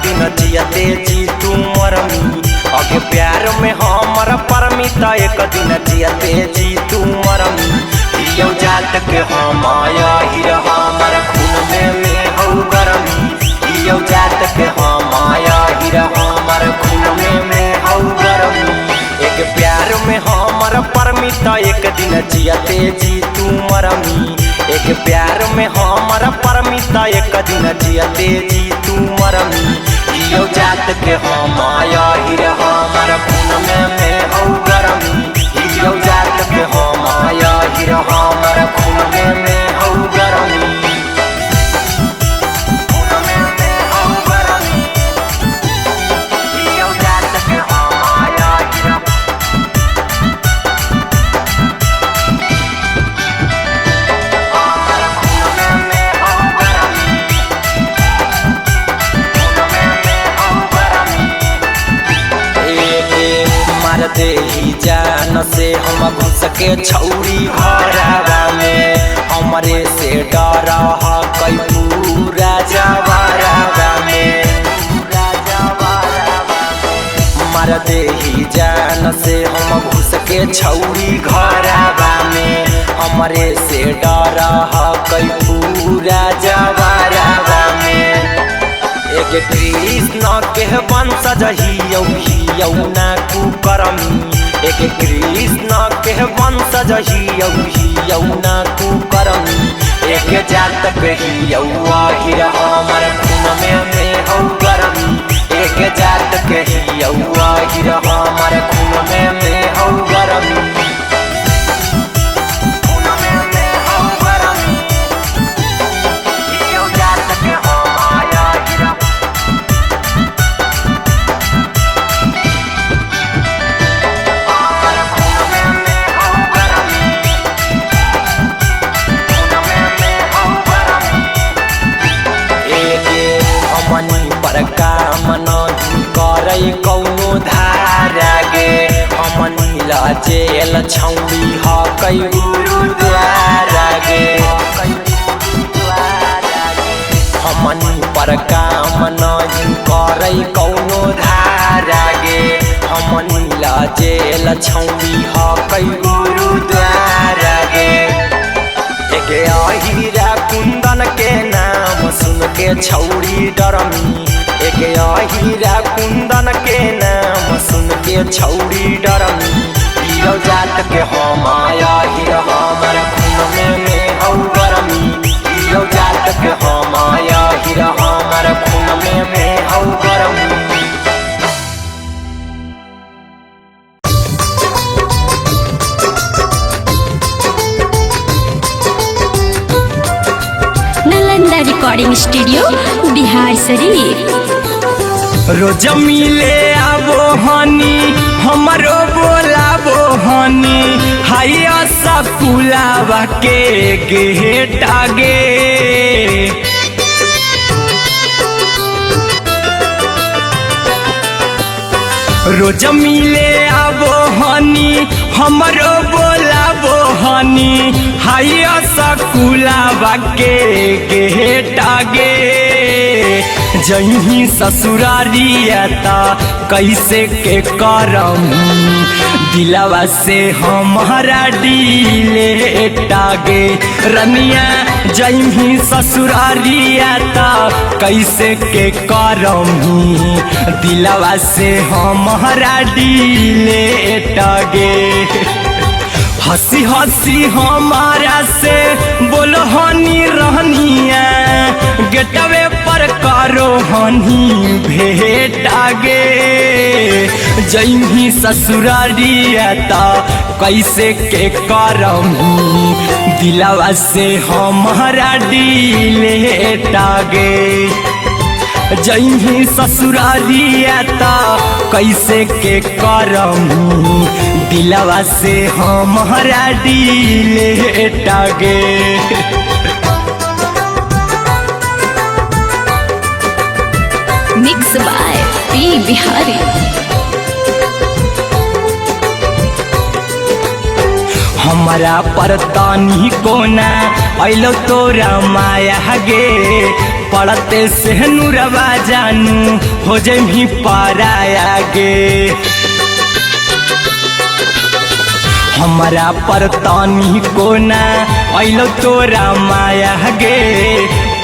दिन जियते जी तू मरमी। अगे प्यार में हमर परमित एक दिन जियते जी तू मरमी। हियौ जात के हम आहिर हमर खून में हौ गरमी। हियौ जात के हम आहिर हमर खून में हौ गरमी। एक प्यार में हमर परमित एक दिन जियते जी तू मरमी। एक प्यार में हमर परमित एक दिन जियते जी तू मरमी। हियौ जात के हम आहिर हमर खून में हौ गरमी। हियौ जात के हम आहिर हमर खून में हौ गरमी। हियौ जात के हम आहिर हमर खून में हौ गरमी। खून में हौ गरमी। मार दे ही जान से हम घुस के छौरी घरवा में। हमरे से डर कई पूरा जवारवा में। मार दे ही जान से हम घुस के छौरी घरवा में। हमरे से डर कई पूरा जवारवा में। एक कृष्ण के वंश जहियौ हियौ ना कुकरमी। एक कृष्ण के वंश जहियौ हियौ ना कुकरमी। एक जात के हियौ आहिर हमर खून में हौ गरमी। एक जात के हियौ आहिर हमर खून में हौ गरमी। खून में हौ गरमी। हियौ जात के हम आहिर हमर खून में हौ गरमी। खून में हौ गरमी। एके हमनी पर काम नहीं करै कौनो धारा गे। हमनी ला जेल छौड़ी हकै गुरुद्वारा गे। हमनी पर काम नहीं करै कौनो धारा गे। हमनी ला जेल छौड़ी हकै गुरुद्वारा गे। एक अहिरा कुंदन के नाम सुन के छौड़ी डरमी। एक अहिरा कुंदन के नाम सुन के छौड़ी डरमी। हियौ जात के हम आहिर हमर खून में हौ गरमी। हियौ जात के हम आहिर हमर खून में हौ गरमी। Nalanda recording studio Bihar Sharif. रोज मिले आबो हनी हमरो बोलाबो हनी। हाय सकुलावा के गेट आगे। रोज मिले आबो हनी हमरो बोलाबो हनी। हाय सकुलावा के गेट आगे। जहीं ससुरारिया ता कैसे के करम दिलवा से हमारा डिलेट आगे। रनिया जहीं ससुरारिया ता कैसे के करम दिलवा से हमारा डिलेट आगे। हंसी हंसी हमारा से बोलो हनी रहनिया गेटवे पर करो हनी भेंट आगे। जहीं ससुरारिया ता कैसे के करम दिलवा से हमारा डिलेट आगे। जहीं ससुरारिया ता कैसे के करम दिलवा से हमारा डिलेट आगे। Mix by P Bihari. हमारा पर तनी कोना अइलो तोरा माया गे। पड़ते से नूरवा जानू हो जमी पराया गे। हमारा पर तनी कोना अइलो तोरा माया गे,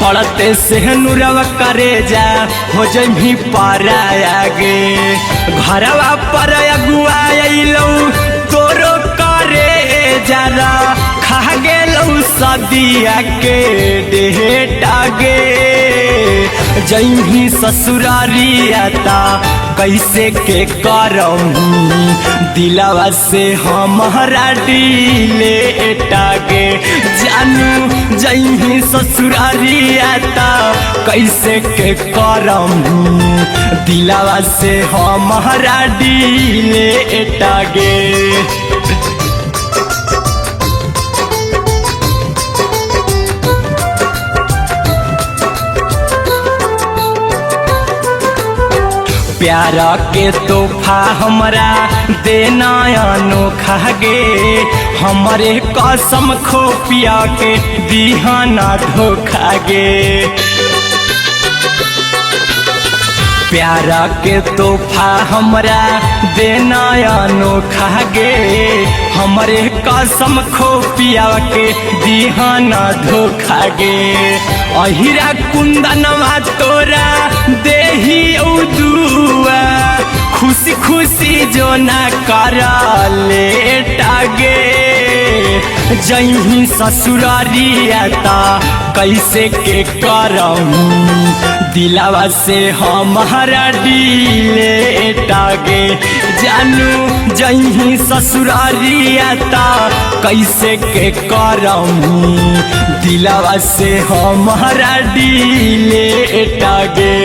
पड़ते से नूरवा करे जा हो जमी पराया गे। घरवा पर अगुआ अइलो तोरो करे जरा खा गेलौ सदिया के डेटा गे। जैही ससुरारिया ता कैसे के करम, दिलवा से हमारा डिलेट गे। जानू जैही ससुरारिया ता कैसे के करम, दिलवा से हमारा डिलेट गे। प्यार के तोहफा हमरा देना अनोखा गे, हमरे कसम खो पिया के दिहाना धोखा गे। प्यार के तोहफा हमरा देना अनोखा गे, हमरे कसम खो पिया के दिहाना धोखा गे। अहिरा कुंदनवा तोरा देही दुआ, खुशी खुशी जो ना कर लेट गे। जैही ससुरारिया ता कैसे के करम, दिलवा से हमारा डिलेट गे। जानू जैही ससुरारिया ता कैसे के करम, दिलवा से हमारा डिलेट गे।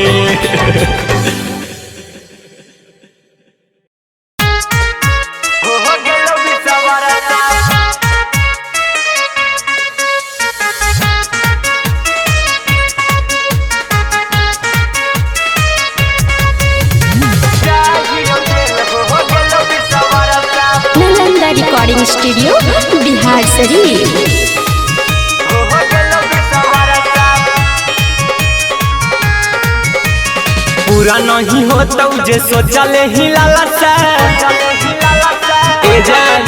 Nalanda recording studio Bihar Sharif. पूरा नहीं होता जे सोचले ही लालसा ए जान,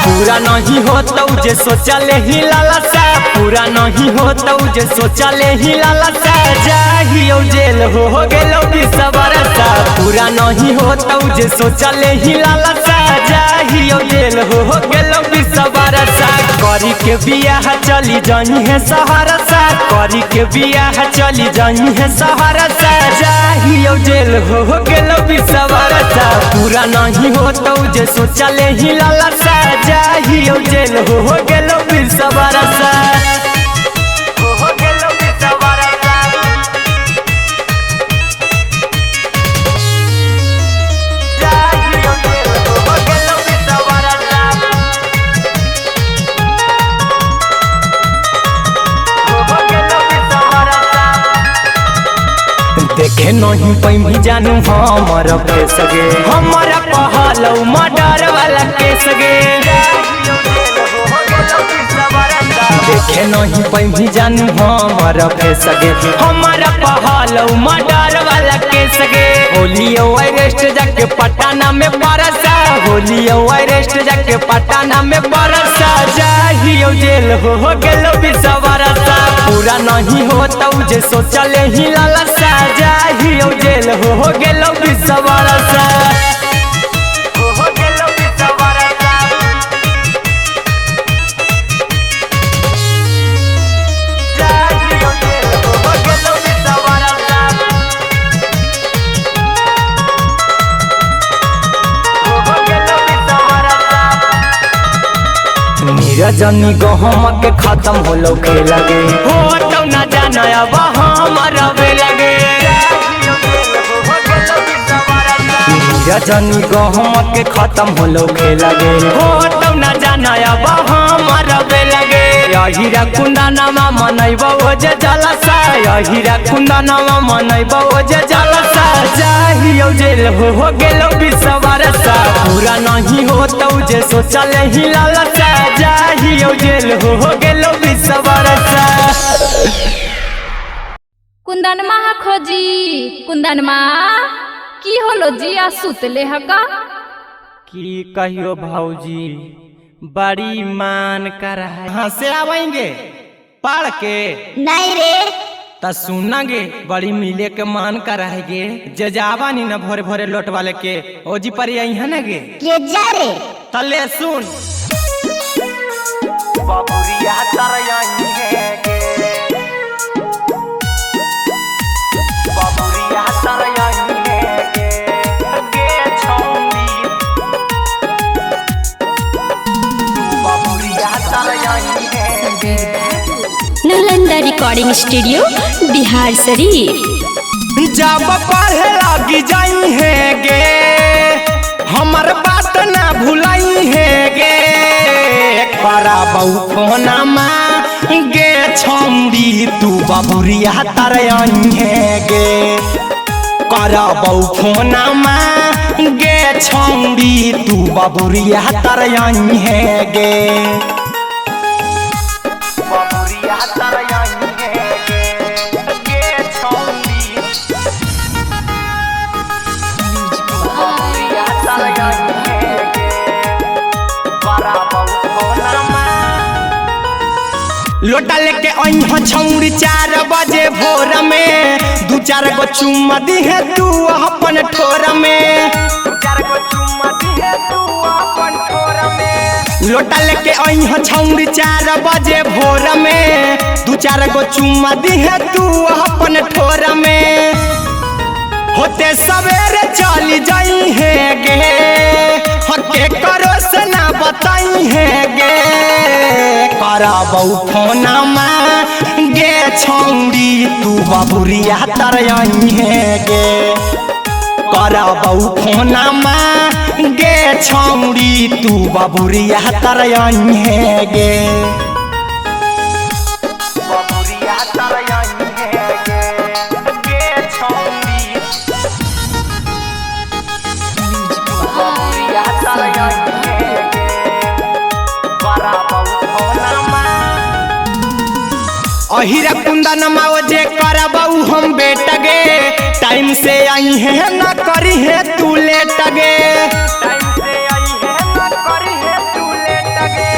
पूरा नहीं होता जे सोचले ही लालसा, पूरा नहीं होता जे सोचले ही लालसा। जाहियो जेल हो गेलो बिसवरसा, पूरा नहीं होता जे सोचले ही लालसा। जाहियो जेल हो गेलो बिसवरसा, करी के बियाह चली जाई है सहरसा, करी के बियाह चली जाई है सहरसा। जाहियो जेल हो गेलो बिसवरसा, पूरा नहीं होता जे सोचले ही लालसा। जाहियो जेल हो गेलो बिसवरसा। देखे नहीं पैमी जानू हमर फेस गे, हमर पहलौ मर्डर वाला केस गे। देखे नहीं पैमी जानू हमर फेस गे, हमर पहलौ मर्डर वाला केस गे। होलियो अरेस्ट जाके पटना में परसा, होलियो अरेस्ट जाके पटना में परसा। जाहियो जेल हो गेलो बिसवरसा, पूरा नहीं होता जे सोचले ही लालसा। जाहियो जेल हो गेलो बिसवरसा। रजनी गहम के खत्म होलो खेल गे, हो तो न जाना अब हमर लगे। रजनी गहम के खत्म होलो खेल गे, हो तो न जाना अब हमर लगे। हीरा कुंदनमा मनैबो जे जलसा, हीरा कुंदनमा मनैबो जे जलसा। जाहियो जेल हो गेलो बिसवरसा, पूरा नहीं होतौ जे सोचले ही लालसा। जाहियो जेल हो गेलो बिसवरसा। कुंदनमा हा खोजी कुंदनमा की होलो जी आ सुतले हका। की कहियो भौजी बड़ी मान कर है। कहाँ से आवेंगे पढ़ के? नहीं रे। त सुनागे बड़ी मिले के मान कर गे जजावा नी न भोरे भोरे लोट वाले के ओजी पर आई है ना गे। के जा रे? तले सुन बबुरिया तरई है गे, बबुरिया तरई है गे, गे छौंडी बबुरिया तरई है गे। Nalanda recording studio Bihar Sharif. जब पढ़े लगी जाई है गे हमर बात ना भुलाई है गे, कराबऊ फोनमा गे छौंडी तू बबुरिया तरई है गे, कराबऊ फोनमा गे छौंडी तू बबुरिया तरई है गे, बबुरिया तरई है गे, गे छौंडी बबुरिया तरई है गे, कराबऊ फोनमा। लोटा लेके अइह छौरी 4 बजे भोर में, दू चार गो चुम्मा दी है तू अपन ठोर में, दू चार गो चुम्मा दी है तू अपन ठोर में। लोटा लेके अइह छौरी 4 बजे भोर में, दू चार गो चुम्मा दी है तू अपन ठोर में, होते सवेरे चली जाई है गे, हके करो से ना बताई है गे, कराबऊ फोनमा गे छौंडी तू बबुरिया तरई है गे, कराबऊ फोनमा गे छौंडी तू बबुरिया तरई है गे, बबुरिया तरई है गे, गे छौंडी बबुरिया तरई है गे, कराबऊ फोनमा। अहिरा कुंदनमा जे करबऊ हम बेट गे, टाइम से आई है ना करी है तू लेट गे, टाइम से आई है ना करी है तू लेट गे।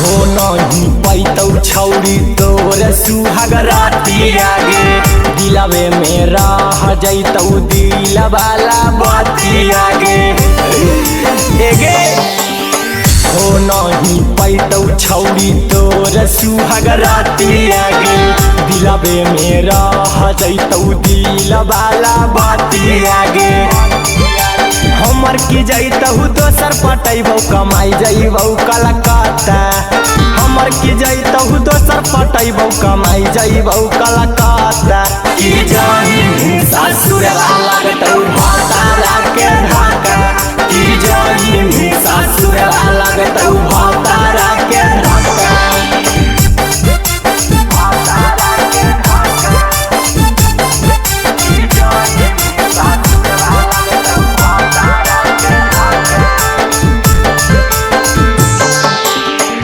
हो नहीं पैतौ छौरी तोर सुहाग राती आगे, दिलवे में रह जैतौ दिल वाला बाती आगे एगे। हो नहीं पैतौ छौरी तोर सुहाग राती आगे, दिलवे में रह जैतौ दिल वाला बाती आगे, हमर की जैतहु दोसर पटैबौ कमाई जैबौ कलकत्ता, हमर की जैतहु दोसर पटैबौ कमाई जैबौ कलकत्ता, की जानी ससुर लगतौ भतारा के धाका, की जानी ससुर लगतौ भतारा के धाका। भतारा के धाका, की जानी ससुर लगतौ भतारा के धाका।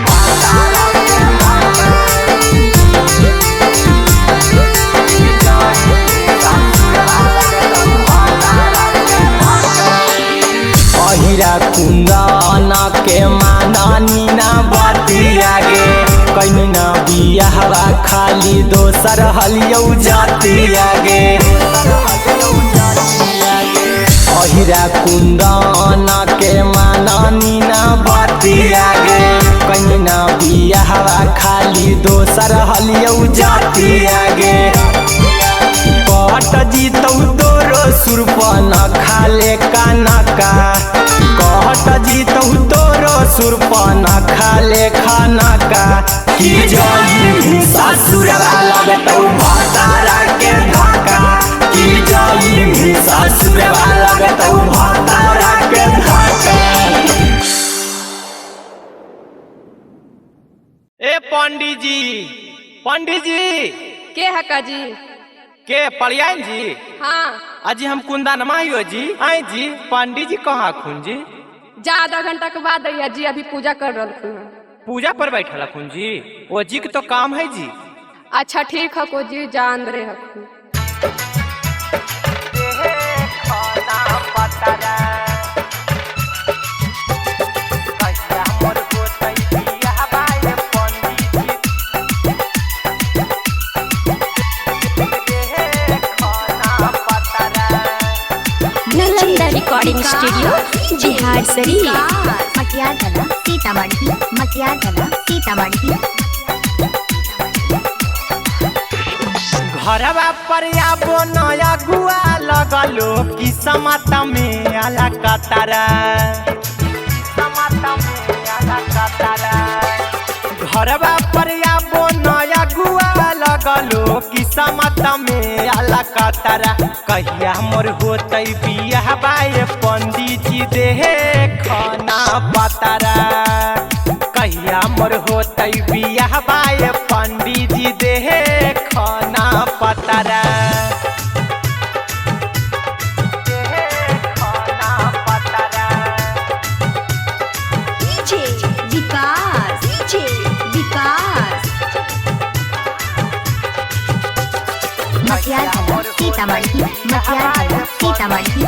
भतारा के धाका, की जानी ससुर लगतौ भतारा के धाका। अहिरा कुंदना के मानानी ना बाती आगे, कहीं ना बियाहवा खाली दोसर हलियौ जाती आगे, अहिरा कुंदना के मानानी ना बाती आगे, कहीं ना बियाहवा खाली दोसर हलियौ जाती आगे, कट जीतौ तोरो सुरपन खाले कानका, कट जीतौ तोरो सुरपन खाले खानका, की जाई ससुर लगतौ भतारा के धाका, की जाई ससुर लगतौ भतारा के धाका। ए पंडित जी, पंडित जी के हका जी? के पलियान जी? हाँ। अजी हम कुंदनमा हियो जी। आए जी पंडित जी कहाँ खुन जी? जा आधा घंटा के बाद अइहा जी, अभी पूजा कर रहलखुन हन। पूजा पर बैठल हखुन जी? ओ जी के तो काम है जी। अच्छा ठीक हको जी, जा अंदरे हखुन। Nalanda recording studio Bihar Sharif. मटियारकला सीतामढ़ी, मटियारकला सीतामढ़ी। घरवा पर आबो नया गुआ लगलो कि समाता में आला कतारा। घरवा पर आबो नया गुआ लगलो कि समाता में आला कतारा। कहिया मोर होतै बियाह बाए पंडित जी देहे खाना पतारा। कहिया मोर होतै बियाह बाए पंडित जी देहे खाना पतारा। विकास, विकास। मटियारकला सीतामढ़ी, मटियारकला सीतामढ़ी।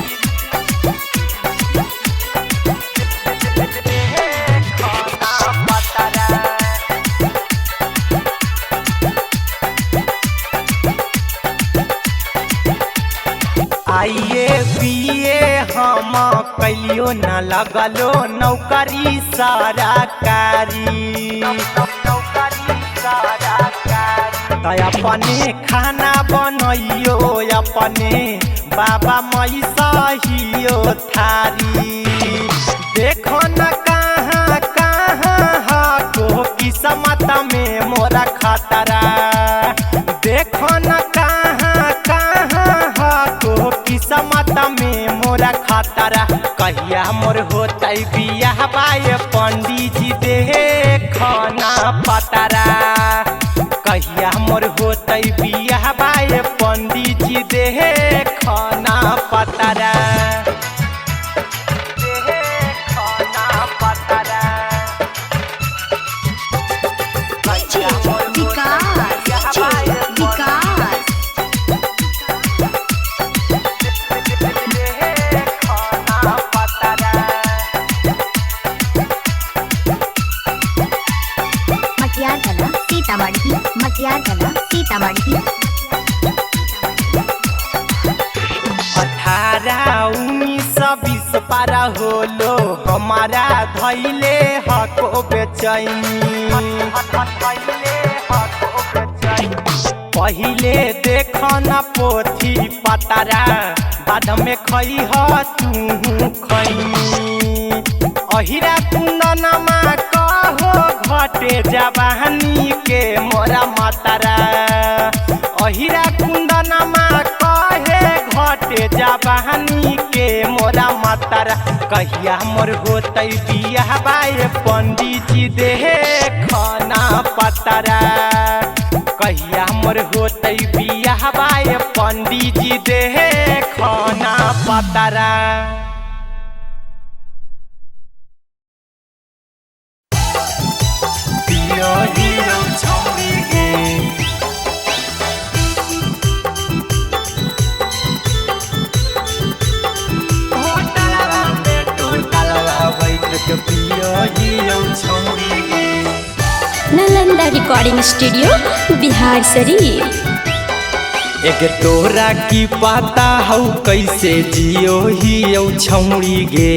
आइए बीए हम कहियो न लगलो नौकरी सरकारी। अपने खाना बनैयो अपने बाबा मई सहियो थारी। देखो न कहाँ कहाँ हको किस्मत में मोरा खतरा। देखो न कहाँ कहाँ हको किस्मत में मोरा खतरा। कहिया मोर होतै बियाह बाए पंडित जी देहे खाना पतारा। कहिया मोर होतै बियाह बाए पंडित जी देहे खाना पतारा। विकास, विकास। मटियारकला सीतामढ़ी, मटियारकला सीतामढ़ी। 18 19 20 पारा होलो हमारा धैले हको बेचैनी। पहिले देख न पोथी पतारा बाद में खई ह तू खैनी। अहिरा कुंदनमा कहो घटे जवानी के मोरा मातारा। अहिरा कुंदनमा कहे घटे जवानी के मोरा मातारा। कहिया मोर होतै बियाह बाए पंडित जी देहे खाना पतारा। कहिया मोर होतै बियाह बाए पंडित जी देहे खाना पतारा। Nalanda recording studio Bihar Sharif. एक तोरा की पता हौ कैसे जियो हियौ छौड़ी गे।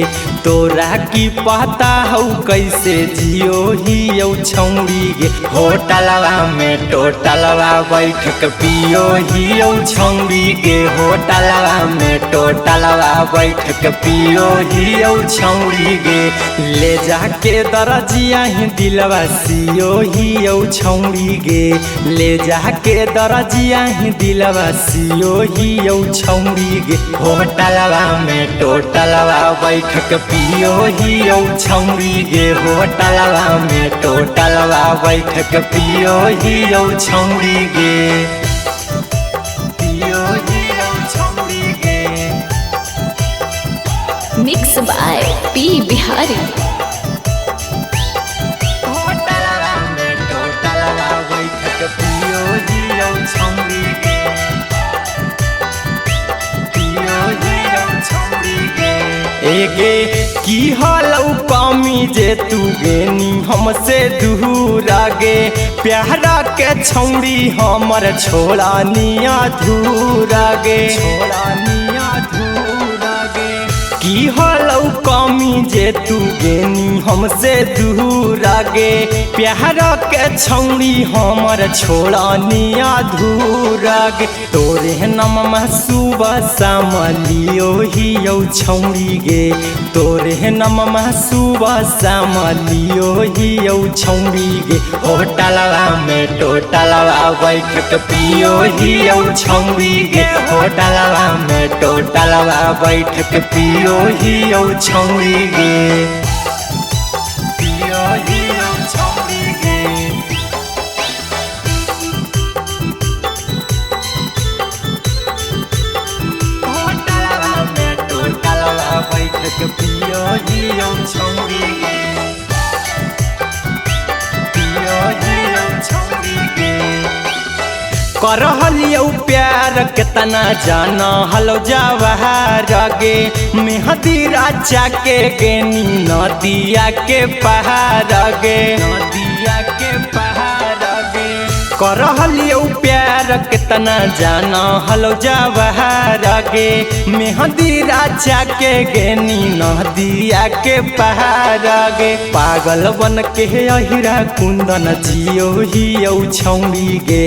तोरा की पता हौ कैसे जियो हियौ छौड़ी गे। होटलवा में टोटलवा बैठ के पियो हियौ छौड़ी गे। होटलवा में टोटलवा बैठ के पियो हियौ छौड़ी गे। ले जाके दरजिया ही दिलवा सियो हियौ छौड़ी गे। ले जाके दरजिया ही दिलवा सियो हियौ छौड़ी गे। होटलवा में टोटलवा बैठ के पियो हियौ छौड़ी गे। होटलवा में टोटलवा बैठ के पियो हियौ छौड़ी गे। पियो हियौ छौड़ी गे। Mix by P Bihari. होटलवा में टोटलवा बैठ के पियो हियौ छौरी गे, पियो हियौ छौरी गे। एगे की हलौ कमी जे तू गेनी हमसे दूर गे, प्यारा के छौरी हमर छोड़ा निया धूरा गे, छोड़ा निया धूरा गे। की हलौ कमी जे तू गेनी हमसे दूर गे, प्यारा के छौरी हमर छोड़ा निया धूरा गे। तोरे नम सुबह शाम लियो हियौ छौरी गे, तोरे नम सुबह शाम लियो हियौ छौरी गे। होटलवा में टोटलवा बैठ के पियो हियौ छौरी गे, होटलवा में टोटलवा बैठ के पियो हियौ छौरी गे, पियो हियौ छौरी गे। होटलवा में टोटलवा बैठ के पियो हियौ छौरी गे, पियो हियौ छौरी गे। करहलियौ प्यार केतना जाना हलो जवाहर गे, मेहदी राजा के गेनी नदिया के पहाड़ गे, नदिया के पहाड़ गे। करहलियौ प्यार केतना जाना हलो जवाहर गे, मेहदी राजा के गेनी नदिया के पहाड़ गे। पागल बन के अहिरा कुंदन जियो हियौ छौरी गे,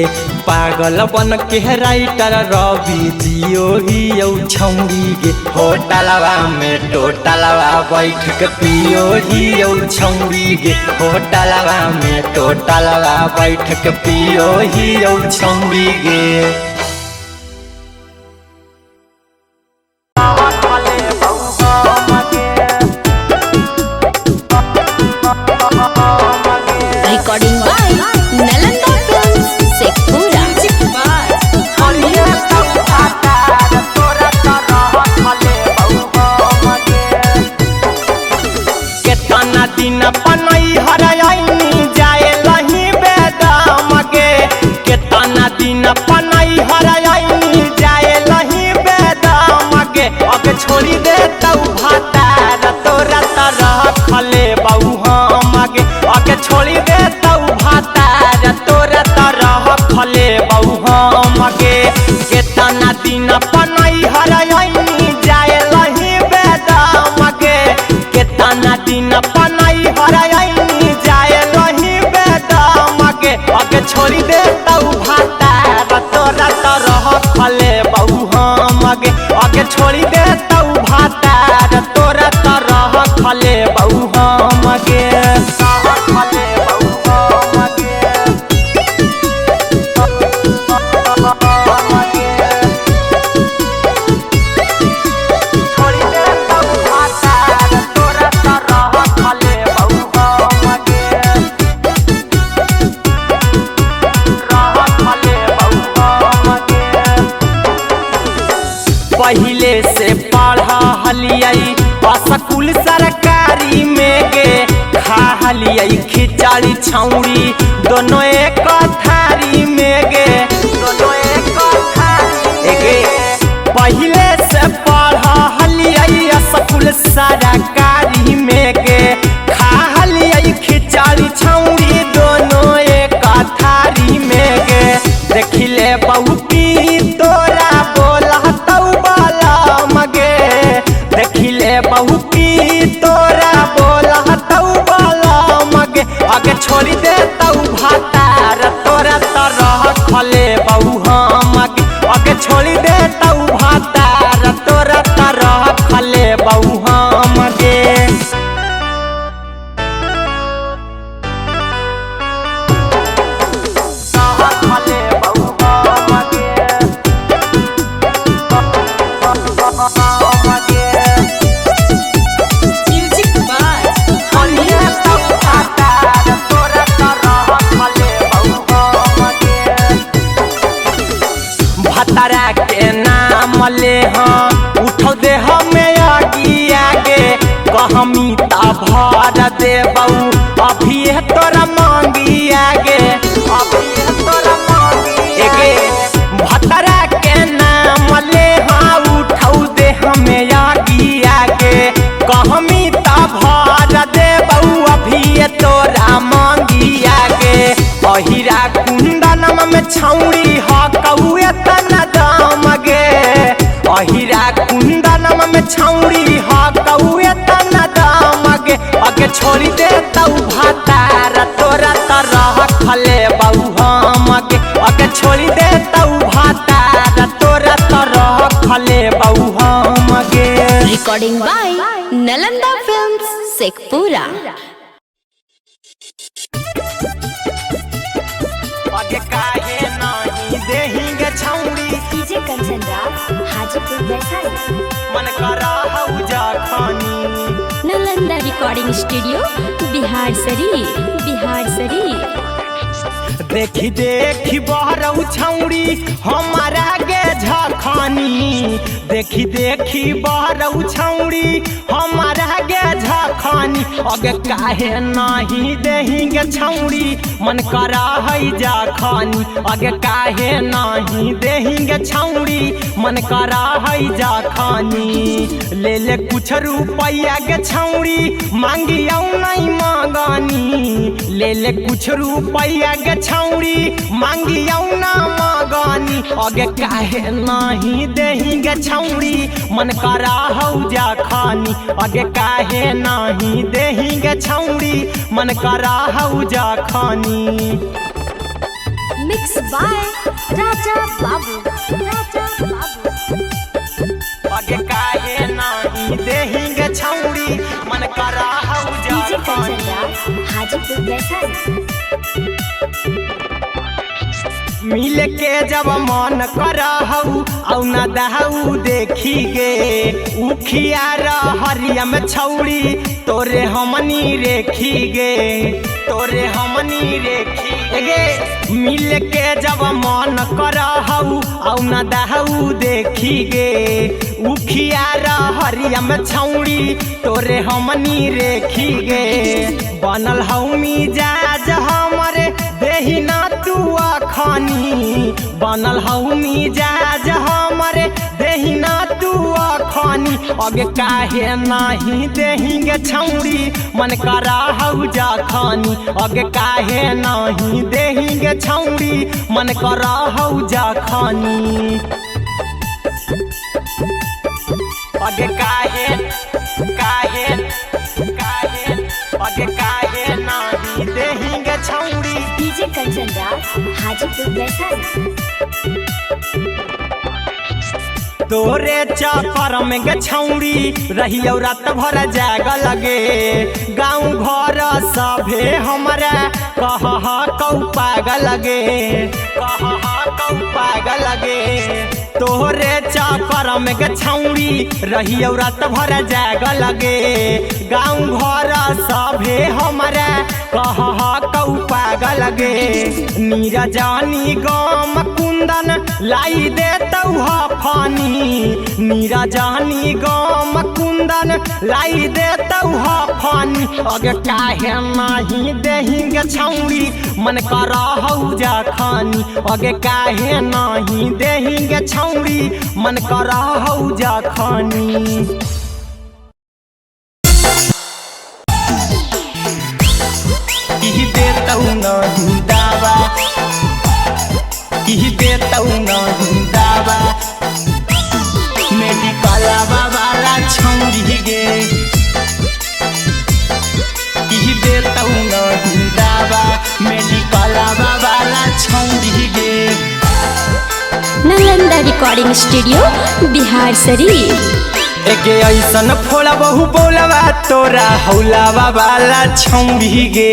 पागल बन के राइटर रवि जियो हियौ छौरी गे। होटलवा में टोटलवा बैठ के पियो हियौ छौरी गे, होटलवा में टोटलवा बैठ के पियो हियौ छौरी गे। Recording by Nalanda films Sheikhpura. केतना दिन पनई हरैनी जाए लही बेदाम गे, केतना दिन पनई हरैनी जाए लही बेदाम गे। अब छोड़ी दे तौ भातार तोरा त रखले बहु हम गे, अब छोड़ी दे तौ भातार तोरा त रखले बहु हम गे। केतना दिन पनई हरैनी जाए लही बेदाम गे, केतना दिन पनई हरैनी जाए लही बेदाम गे। अब छोड़ी दे तौ भातार तोरा त रखले बहु हम गे, अब छोड़ी दे तौ भातार तोरा त रखले बहु हम गे। रखले बहु हम गे। छोड़ी दे तौ भातार तोरा त रखले बहु हम गे, रखले बहु हम गे। पहिले से पढ़ा हलियाई स्कूल सरकारी में गे, खा हलियाई खिचड़ी छौरी दोनों एक थारी में गे, दोनों एक थारी गे। पहिले से पढ़ा हलियाई स्कूल सरकारी में गे, खा हलियाई खिचड़ी छौरी दोनों एक थारी में गे। देखिले बहुती तोरा बोला तौ बाला मगे, देखिले बहुती तोरा बोला तौ बाला मगे। आगे छोड़ी दे तौ भातार तोरा त रखले बहु हम गे, आगे छोड़ी दे तौ भातार तोरा त रखले बहु हम गे। कुंदनम में छौड़ी ह कौए तना दाम गे। अहिरा कुंदनम में छौड़ी ह कौए तना दाम गे। अगे छोड़ी दे तऊ भातार तोरा त रखले बहु हम गे। अगे छोड़ी दे तऊ भातार तोरा त रखले बहु हम गे। Recording by Nalanda films Sheikhpura. अगे काहे नाही देही गे छौड़ी डीजे कंचन राज हाजीपुर वैशाली। मन करा हऊ जखनी। Nalanda recording studio Bihar Sharif Bihar Sharif. देखी देखी बहरऊ छौड़ी हमारा गे झखनी। देखी देखी बहरऊ छौड़ी हमारा गे झखनी। अगे काहे नाही देही गे छौड़ी मन करा है जखनी। अगे काहे नाही देही गे छौड़ी मन करा है जखनी। ले ले कुछ रुपैया गे छौड़ी मांगी आऊ नहीं मांगनी। ले ले कुछ रुपैया गे छौड़ी मांगी आऊ ना मांगनी। अगे काहे नाही देही गे छौड़ी मन करा हऊ जखनी। अगे काहे नाही देही गे छौड़ी मन करा हऊ जखनी। Mix by Raja Babu Raja Babu. अगे काहे नाही देही गे छौड़ी मन करा हऊ डीजे कंचन जखनी। राज हाजीपुर वैशाली। मिल के जब मन करहु औ न दहु देखी गे। उखिया रहरिया में छौड़ी तोरे हमनी रेखी गे। तोरे हमनी रेखी गे। मिल के जब मन करहु औ न दहु देखी गे। उखिया रहरिया में छौड़ी तोरे हमनी रेखी गे। बनल हऊ मिजाज हमरे देही ना तू अखनी। बनल हऊ मिजाज हमरे देही ना तू अखनी। अगे काहे नाही देही गे छौड़ी मन करा हऊ जखनी। अगे काहे नाही देही गे छौड़ी मन करा हऊ जखनी। अगे काहे काहे काहे अगे काहे नाही देही गे छौड़ी। डीजे कंचन राज हाजीपुर वैशाली। तोरे चक्कर में गे छौड़ी रहियो रात भर जाग लगे। गाँव घर सभे हमरा कह कौ पागल लगे। कह कौ पागल लगे। तोरे चक्कर में गे छौड़ी रहियो रात भर जाग लगे। गाँव घर सभे हमरा कह कौ पागल लगे। नीरजानी गम कुंदन लाई दे तऊ फानी। नीरजानी गम कुंदन लाई दे तऊ फानी। अगे काहे नाही देही गे छौड़ी मन करा हऊ जखनी। अगे काहे नाही देही गे छौड़ी मन करा हऊ जखनी। की देतऊ नाही दावा की देतऊ नाही दावा मेडिकलवा वाला छौड़ी गे। की देतऊ नाही दावा मेडिकलवा वाला छौड़ी गे। Nalanda recording studio Bihar Sharif. एके ऐसन फोड़ा बहु बोलवा तोरा हौलावा वाला छौड़ी गे।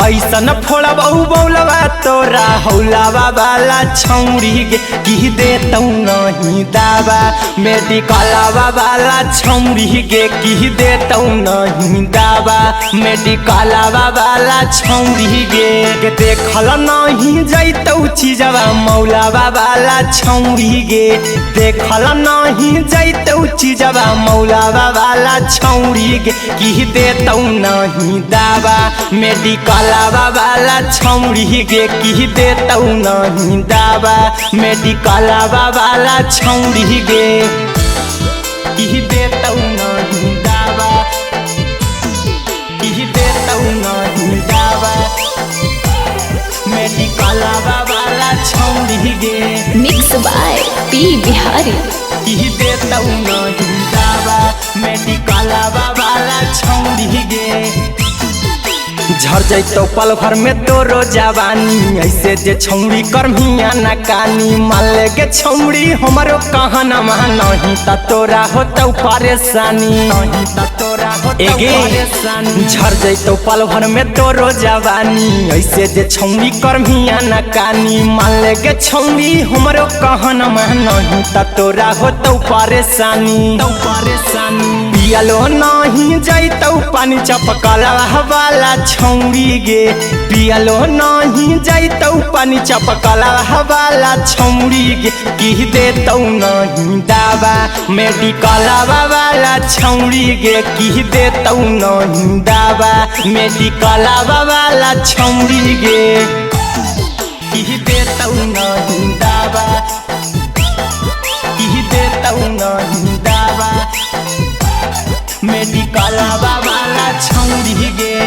ऐसन फोड़ा बहु बोलवा तोरा हौलावा वाला छौड़ी गे। की देतऊ नहीं दावा मेडिकलवा वाला छौड़ी गे। की देतऊ नहीं दावा मेडिकलवा वाला छौड़ी गे। देखल नहीं जैतऊ चीजवा मौलावा वाला छौड़ी गे। देखल नहीं जैतऊ चीजवा मौलावा वाला छौड़ी गे। की देतऊ नहीं दावा मेडिकलवा वाला छौड़ी गे। की देतऊ नहीं दावा मेडिकलवा वाला छौड़ी गे। की देतऊ नहीं दावा की देतऊ नहीं दावा मेडिकलवा वाला छौड़ी गे। Mix by P Bihari. की देतौ नहीं दावा मेडिकलवा वाला छौड़ी गे। झर जैतौ पल भर में तोरो जवानी, ऐसे जे छौड़ी करमिया ना कानी। मान ले गे छौड़ी हमरो कहना नहीं त तोरा होतौ परेशानी, नहीं त तोरा होतौ परेशानी। झर जैतौ पल भर में तोरो जवानी, ऐसे जे छौड़ी करमिया ना कानी। मान ले गे छौड़ी हमरो कहना नहीं त तोरा होतौ परेशानी, परेशानी। पियलो नहीं जैतौ पानी चपकला वाला छौड़ी गे। पियलो नहीं जैतौ पानी चपकला वाला छौड़ी गे। की देतौ नहीं दावा मेडिकलवा वाला छौड़ी गे। की देतौ नहीं दावा मेडिकलवा वाला छौड़ी गे। की देतौ नहीं दावा, की देतौ नहीं दावा मेडिकलवा वाला छौड़ी गे।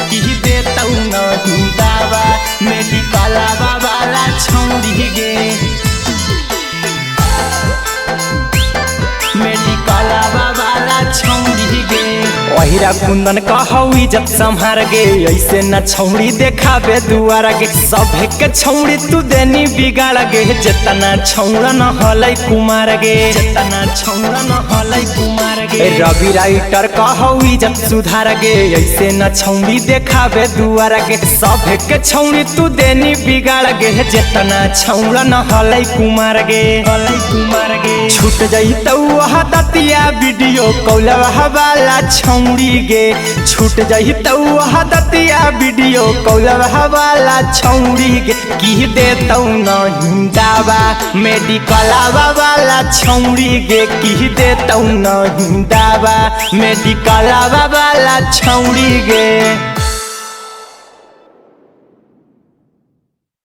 की देतौ नहीं दावा मेडिकलवा वाला छौड़ी गे। मेडिकलवा वाला छौड़ी गे। ओहिरा कुंदन कहौ इज्जत संभार गे, ऐसे न छौड़ी देखाबे दुआर गे। सभे के छौड़ी तू देनी बिगाड़ गे, जेतना छौड़ा न हलै कुमार गे, जेतना छौड़ा न हलै कुमार गे। रवि राइटर कहौ इज्जत सुधार गे, ऐसे न छौड़ी देखाबे दुआर गे। सभे के छौड़ी तू देनी बिगाड़ गे, जेतना छौड़ा न हलै कुमार गे, हलै कुमार गे। छूट जैतौ दतिया वीडियो कॉलवा वाला छौड़ी गे। छूट जैतौ दतिया वीडियो कॉलवा वाला छौड़ी गे। की देतौ नहीं दावा मेडिकलवा वाला छौड़ी गे। की देतौ नहीं दावा मेडिकलवा वाला छौड़ी गे।